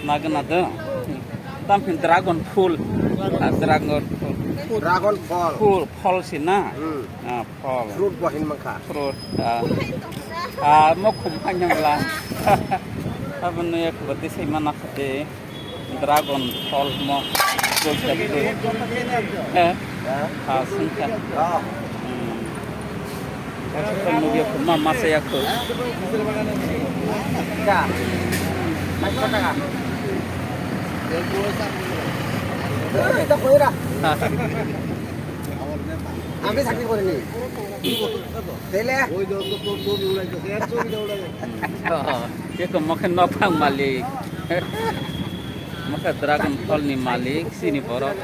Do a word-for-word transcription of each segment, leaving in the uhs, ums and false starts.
Nagana do. Tam hin dragon phul. Ah, dragon phul. Dragon phol. Phul, phol si na. Hmm. Ah, phol. Fruit bo hin mankha. Fruit. Ah. Ah, mo khum hanyang la. Abon ya kubati sai mana khate. Dragon phol mo. Doi ta doi. Eh. Ha. Ha, sungkha. Ah. Hmm. Nugya ko ma masa ya ko. Ka. Paanch sho taka. Eta koira. Ami sakri korini. Tele. Oh, ye ko mokhe nopang malik. Mokhe dragon phol ni malik, sini borok.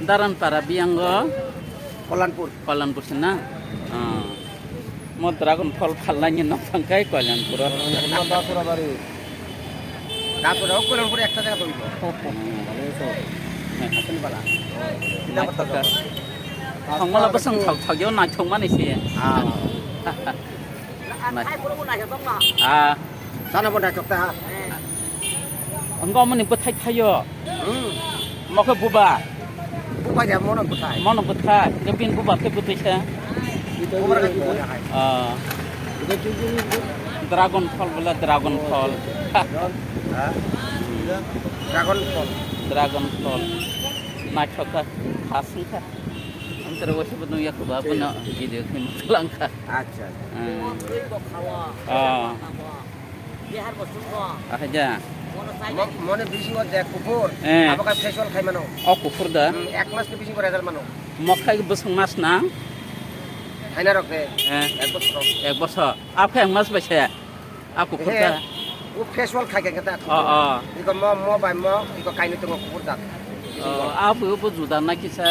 Daran para biyango. Kollanpur. Kollanpur se na? Ah. Mo dragon phol phalnani nopang kai Kollanpur. Hima Basura bari. Basura, o Kollanpur ekta jaga dong. Hmm. Asli bala. Naithok kha. Thangmala bwswng thok thok yo naithok mani se. Ah. Nai-, ah. Sana bo naithok ta. Ang go mani bwthai thaio. Hmm. Mokhe buba. Buba ya mono bwthai. Mono bwthai. Ke bin buba khe bwthai sa. Buba ra khe buba ya hai. Ah. Dragon phol bole dragon phol. Ha? Dragon phol. Dragon phol. Naithok kha. Khasing kha. Ang tara wasi bo nung yak ba bono video khe ma langkha. Acha. Hmm. Ah. Ahaja. Mo-, mone bisingo je kuphur. Eh. Abo kha facial khai mano. O kuphur da? Hmm, ek mas ni bisingo result mano. Mokhai bwswng mas na? Haina rok de. Eh. Ek bosor. Ek bosor. Aphai ang mas bai se. A kuphur da? He, o facial khai khai ta. Oh, oh. Iko mo, mo bai mo, iko kainwi tongo kuphur jat. Oh, abo bo juda na kisa?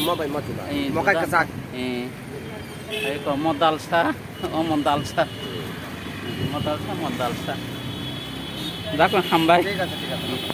Mo bai mo juda. Eh, mo kai juda. Kwchak. Eh. Ai ko mo dalsa, o mo dalsa. Mo dalsa, mo dalsa. Dakon hambai. Thik ase, thik ase.